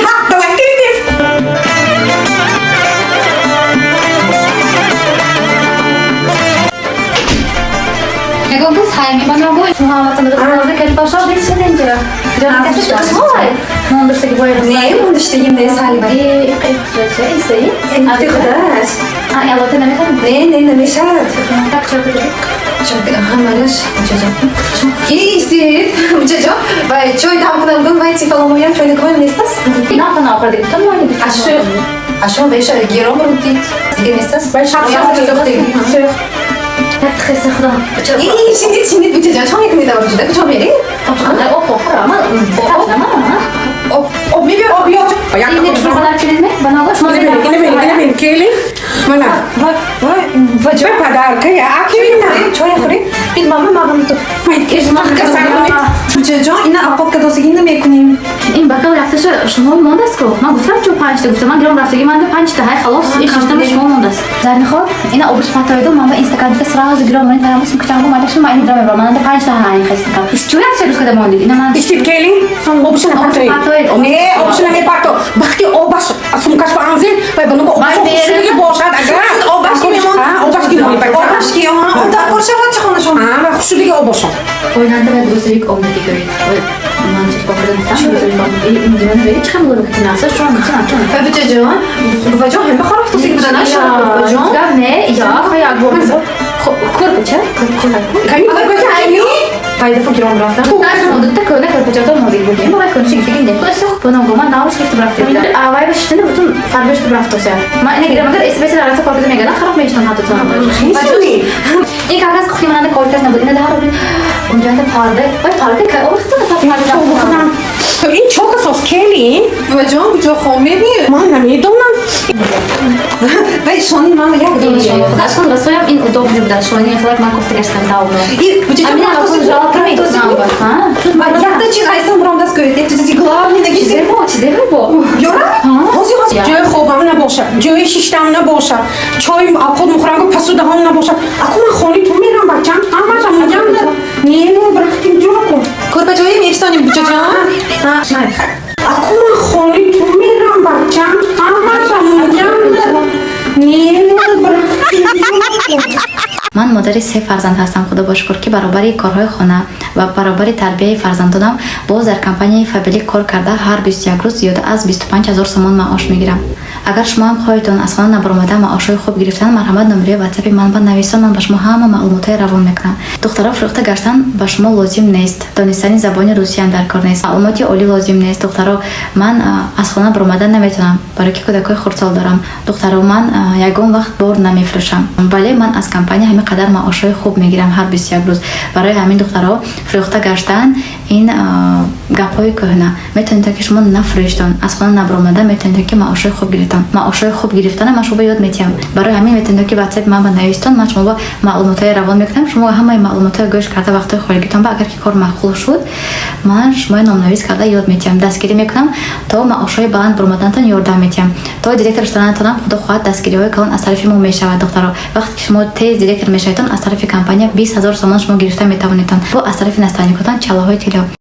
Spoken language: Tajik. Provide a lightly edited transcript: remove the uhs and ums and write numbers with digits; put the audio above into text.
Ҳа, давай, тез, тез. Ягон кас ҳайми ба ногӯ Не, мондаштагим не, салиба. Худаш. Не, не, намешавад. Ҳамалаш, бучаҷон. Истед, бучаҷон. Вай, чой дам кунам гун, вай цифаломоям чой накунам нестас? Ашо веша гиром рутид. Дига нестас? Шинид, шинид, бучаҷон. Чо мекунед авҷуда? Куҷо меред? Об, об мебиёр, об биёр. Ина бин, ина бин, келин. Мана. Вай, вай, ваҷон. Бе подарка я, акина. Чой хӯред? Бит мама мағам ту. Бучаҷон, ина авқот кадосагӣ намекунем. Ин бакал рафташа шумо мондааст ку? Ман гуфтам, чун панҷта гуфтам, ман гиром рафтагӣ, ман панҷта ҳай, халос, ин шиштама шумо мондааст. Зарнихо, ина обиш патоиду, ман ба ин стаканчика сразу гиром монед, варам сумкачамгу малашум, ман ин гиром мебарам, ман панҷта ҳай, ин хай стакан. Чӯ як рӯз када мондид? Ина ман Истед, келин. Обишина патои. Не, обишина мепато. Бахти обаш сумкаш ба анзил, вай ба нуго обаш хушуги бошад агар. Обаш ки мемон. Обаш ки мони бача. Обаш ки, об дар кор шавад чӣ хонашон? А, ва хушуги обошон. Ойнанда ва грузовик омади гӯед. Ман чӣ кор кардам? Грузовик омади. Ин димана бери чӣ хел ки нақса шон чӣ чӣ. Бучаҷон, буваҷон ҳама хароб тосиг буда наша, буваҷон. Гап не, я хай як бор. Курпача, курпача. Кани курпача ами? Вай дафа гиром рафтам. Даже муддатта кӯна курпачато модик будем. Вай кӯнши гифтагин не. Кӯса бунам гуман навш гифт брафт. А вай башитина бутун фарбеш брафт тося. Ман ина гирам агар СБС рафта кор кардам мегана хароб мештон ҳатто тон. Хисуни. Ин как раз кухни мананда кор кард набуд. Ина дар унҷанда парда. Вай парда ка орхта парда. Ин чока сос, келин. Буваҷон, куҷо хом мебиёд? Ман намедонам. Вай, шони ман як дона шон. Ашкон расоям ин удобный буда. Шони хелак ман кофта гаштам давно. И бучаҷон, Амина рафтосиг, жалко рафтосиг. мекунам. Ва якта чиз айстан буромдас гӯед, як чизи главный нагизи. Чизе бо, чизе бо. Ёра? Ҳозир, ҳозир. Ҷои хобам набошад, ҷои шиштам набошад, чой авқот мухӯрам, пасудаҳом набошад. Аку ман хони ту мерам, бачам, ҳамаша муҷам. Не, брафтим ҷо кун. Кӯрпаҷои мефисонем, бучаҷон. Аку ман хони ту мерам, бачам, ҳамаша муҷам. Не, брафтим ҷо кун. Ман модари се фарзанд ҳастам, худо бо шукр, ки баробари корҳои хона ва баробари тарбияи фарзандонам боз дар компанияи Фаберлик кор карда, ҳар 21 рӯз зиёда аз 25 ҳазор сомон маош мегирам. Агар шумо ҳам хоҳедон аз хона набаромада маошҳои хуб гирифтан, марҳамат, номерои ватсапи ман ба нависон, ман ба шумо ҳама маълумотҳои равон мекунам. Духтаро, фурӯхта гаштан ба шумо лозим нест, донистани забони русиям дар кор нест, маълумоти олӣ лозим нест. Духтаро, ман аз хона баромада наметавонам, барои ки кӯдакҳои хурдсол дорам. Духтаро, ман ягон вақт бор намефурӯшам, вале ман аз компания ҳамин қадар маошҳои хуб мегирам ҳар 21 рӯз. Барои ҳамин, духтаро, фурӯхта гаштан ин гапҳои кӯҳна. Метавонед, ки шумо нафурӯштон, аз хона набаромада метавонед, ки маошҳои хуб гирифтан. Маошҳои хуб гирифтана ман шумо ёд метиҳам. Барои ҳамин метавонед, ки ватсапи ман ба навистон, ман шумо ба маълумотҳои равон мекунам. Шумо ҳамаи маълумотҳои гӯш карда, вақтҳои холигитон ба, агар ки кор маъқул шуд, ман шумои номнавис карда ёд метиҳам, дастгирӣ мекунам, то маошҳои баланд баромаданатон ёрдам метиҳам, то директор шуданатонам, худо хоҳад, дастгириҳои калон аз тарафи мо мешавад. Духтаро, вақте ки шумо тез директор мешаведтон, аз тарафи компания 20 000 сомон шумо гирифта метавонедтон, бо аз тарафи наставникотон чалаҳои тилло.